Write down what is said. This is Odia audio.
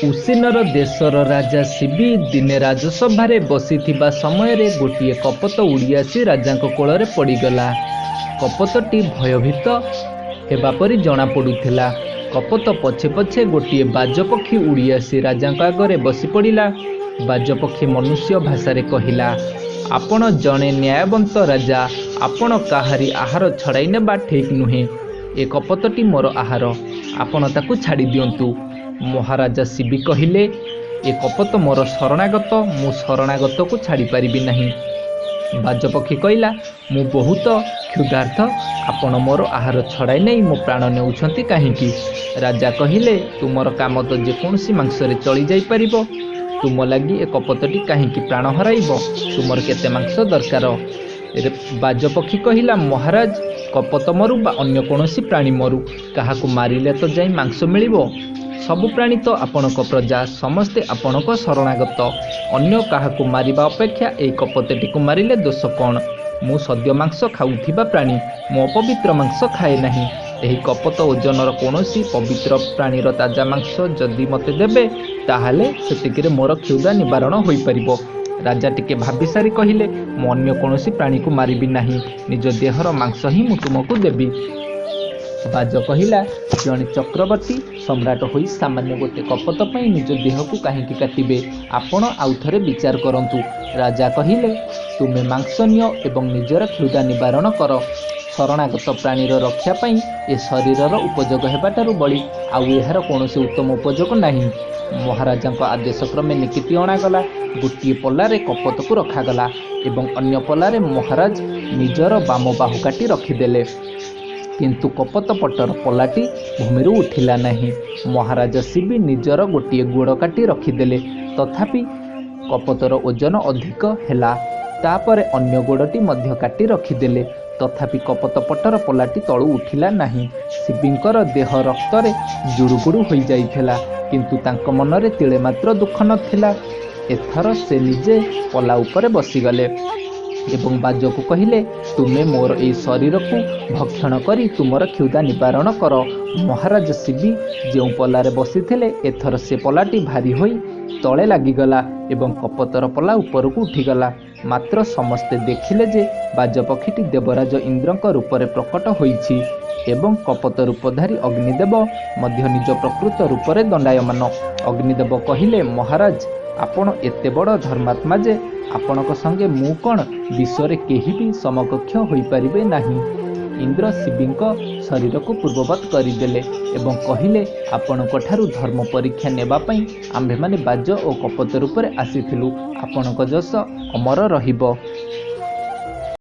ଉସିନର ଦେଶର ରାଜା ଶିବି ଦିନେ ରାଜସଭାରେ ବସିଥିବା ସମୟରେ ଗୋଟିଏ କପୋତ ଉଡ଼ିଆସି ରାଜାଙ୍କ କୋଳରେ ପଡ଼ିଗଲା। କପୋତଟି ଭୟଭୀତ ହେବା ପରି ଜଣାପଡ଼ୁଥିଲା। କପୋତ ପଛେ ପଛେ ଗୋଟିଏ ବାଜପକ୍ଷୀ ଉଡ଼ିଆସି ରାଜାଙ୍କ ଆଗରେ ବସିପଡ଼ିଲା। ବାଜପକ୍ଷୀ ମନୁଷ୍ୟ ଭାଷାରେ କହିଲା, "ଆପଣ ଜଣେ ନ୍ୟାୟବନ୍ତ ରାଜା। ଆପଣ କାହାରି ଆହାର ଛଡ଼ାଇ ନେବା ଠିକ୍ ନୁହେଁ। ଏ କପୋତଟି ମୋର ଆହାର। ଆପଣ ତାକୁ ଛାଡ଼ିଦିଅନ୍ତୁ। " ମହାରାଜା ଶିବି କହିଲେ, "ଏ କପୋତ ମୋର ଶରଣାଗତ। ମୁଁ ଶରଣାଗତକୁ ଛାଡ଼ିପାରିବି ନାହିଁ। " ବାଜପକ୍ଷୀ କହିଲା, "ମୁଁ ବହୁତ କ୍ଷୁଧାର୍ତ୍ତ। ଆପଣ ମୋର ଆହାର ଛଡ଼ାଇ ନେଇ ମୋ ପ୍ରାଣ ନେଉଛନ୍ତି କାହିଁକି? " ରାଜା କହିଲେ, "ତୁମର କାମ ତ ଯେକୌଣସି ମାଂସରେ ଚଳିଯାଇପାରିବ। ତୁମ ଲାଗି ଏ କପୋତଟି କାହିଁକି ପ୍ରାଣ ହରାଇବ? ତୁମର କେତେ ମାଂସ ଦରକାର? " ବାଜପକ୍ଷୀ କହିଲା, "ମହାରାଜ, କପୋତ ମରୁ ବା ଅନ୍ୟ କୌଣସି ପ୍ରାଣୀ ମରୁ, କାହାକୁ ମାରିଲେ ତ ଯାଇ ମାଂସ ମିଳିବ। ସବୁ ପ୍ରାଣୀ ତ ଆପଣଙ୍କ ପ୍ରଜା, ସମସ୍ତେ ଆପଣଙ୍କ ଶରଣାଗତ। ଅନ୍ୟ କାହାକୁ ମାରିବା ଅପେକ୍ଷା ଏଇ କପୋତଟିକୁ ମାରିଲେ ଦୋଷ କ'ଣ? ମୁଁ ସଦ୍ୟ ମାଂସ ଖାଉଥିବା ପ୍ରାଣୀ। ମୁଁ ଅପବିତ୍ର ମାଂସ ଖାଏ ନାହିଁ। ଏହି କପୋତ ଓଜନର କୌଣସି ପବିତ୍ର ପ୍ରାଣୀର ତାଜା ମାଂସ ଯଦି ମୋତେ ଦେବେ, ତାହାହେଲେ ସେତିକିରେ ମୋର କ୍ଷୁଧା ନିବାରଣ ହୋଇପାରିବ। " ରାଜା ଟିକେ ଭାବିସାରି କହିଲେ, "ମୁଁ ଅନ୍ୟ କୌଣସି ପ୍ରାଣୀକୁ ମାରିବି ନାହିଁ। ନିଜ ଦେହର ମାଂସ ହିଁ ମୁଁ ତୁମକୁ ଦେବି। " ବାଜ କହିଲା, "ଜଣେ ଚକ୍ରବର୍ତ୍ତୀ ସମ୍ରାଟ ହୋଇ ସାମାନ୍ୟ ଗୋଟେ କପୋତ ପାଇଁ ନିଜ ଦେହକୁ କାହିଁକି କାଟିବେ? ଆପଣ ଆଉ ଥରେ ବିଚାର କରନ୍ତୁ। " ରାଜା କହିଲେ, "ତୁମେ ମାଂସ ନିଅ ଏବଂ ନିଜର କ୍ଷୁଧା ନିବାରଣ କର। ଶରଣାଗତ ପ୍ରାଣୀର ରକ୍ଷା ପାଇଁ ଏ ଶରୀରର ଉପଯୋଗ ହେବାଠାରୁ ବଳି ଆଉ ଏହାର କୌଣସି ଉତ୍ତମ ଉପଯୋଗ ନାହିଁ। " ମହାରାଜାଙ୍କ ଆଦେଶକ୍ରମେ ନିକିତି ଅଣାଗଲା। ଗୋଟିଏ ପଲାରେ କପୋତକୁ ରଖାଗଲା ଏବଂ ଅନ୍ୟ ପଲାରେ ମହାରାଜ ନିଜର ବାମ ବାହୁ କାଟି ରଖିଦେଲେ। କିନ୍ତୁ କପୋତ ପଟର ପଲାଟି ଭୂମିରୁ ଉଠିଲା ନାହିଁ। ମହାରାଜା ଶିବି ନିଜର ଗୋଟିଏ ଗୋଡ଼ କାଟି ରଖିଦେଲେ। ତଥାପି କପୋତର ଓଜନ ଅଧିକ ହେଲା। ତା'ପରେ ଅନ୍ୟ ଗୋଡ଼ଟି ମଧ୍ୟ କାଟି ରଖିଦେଲେ। ତଥାପି କପୋତ ପଟର ପଲାଟି ତଳୁ ଉଠିଲା ନାହିଁ। ଶିବିଙ୍କର ଦେହ ରକ୍ତରେ ଜୁଡ଼ୁବୁଡ଼ୁ ହୋଇଯାଇଥିଲା, କିନ୍ତୁ ତାଙ୍କ ମନରେ ତିଳେମାତ୍ର ଦୁଃଖ ନ ଥିଲା। ଏଥର ସେ ନିଜେ ପଲା ଉପରେ ବସିଗଲେ ଏବଂ ବାଜକୁ କହିଲେ, "ତୁମେ ମୋର ଏଇ ଶରୀରକୁ ଭକ୍ଷଣ କରି ତୁମର କ୍ଷୁଧା ନିବାରଣ କର। " ମହାରାଜ ଶିବି ଯେଉଁ ପଲାରେ ବସିଥିଲେ, ଏଥର ସେ ପଲାଟି ଭାରୀ ହୋଇ ତଳେ ଲାଗିଗଲା ଏବଂ କପୋତର ପଲା ଉପରକୁ ଉଠିଗଲା। ମାତ୍ର ସମସ୍ତେ ଦେଖିଲେ ଯେ ବାଜପକ୍ଷୀଟି ଦେବରାଜ ଇନ୍ଦ୍ରଙ୍କ ରୂପରେ ପ୍ରକଟ ହୋଇଛି ଏବଂ କପୋତ ରୂପଧାରୀ ଅଗ୍ନିଦେବ ମଧ୍ୟ ନିଜ ପ୍ରକୃତ ରୂପରେ ଦଣ୍ଡାୟମାନ। ଅଗ୍ନିଦେବ କହିଲେ, "ମହାରାଜ, ଆପଣ ଏତେ ବଡ଼ ଧର୍ମାତ୍ମା ଯେ ଆପଣଙ୍କ ସଙ୍ଗେ ମୁଁ କ'ଣ, ବିଶ୍ୱରେ କେହି ବି ସମକକ୍ଷ ହୋଇପାରିବେ ନାହିଁ। " ଇନ୍ଦ୍ର ଶିବିଙ୍କ ଶରୀରକୁ ପୂର୍ବବତ୍ କରିଦେଲେ ଏବଂ କହିଲେ, "ଆପଣଙ୍କଠାରୁ ଧର୍ମ ପରୀକ୍ଷା ନେବା ପାଇଁ ଆମ୍ଭେମାନେ ବାଜ ଓ କପୋତ ରୂପରେ ଆସିଥିଲୁ। ଆପଣଙ୍କ ଯଶ ଅମର ରହିବ।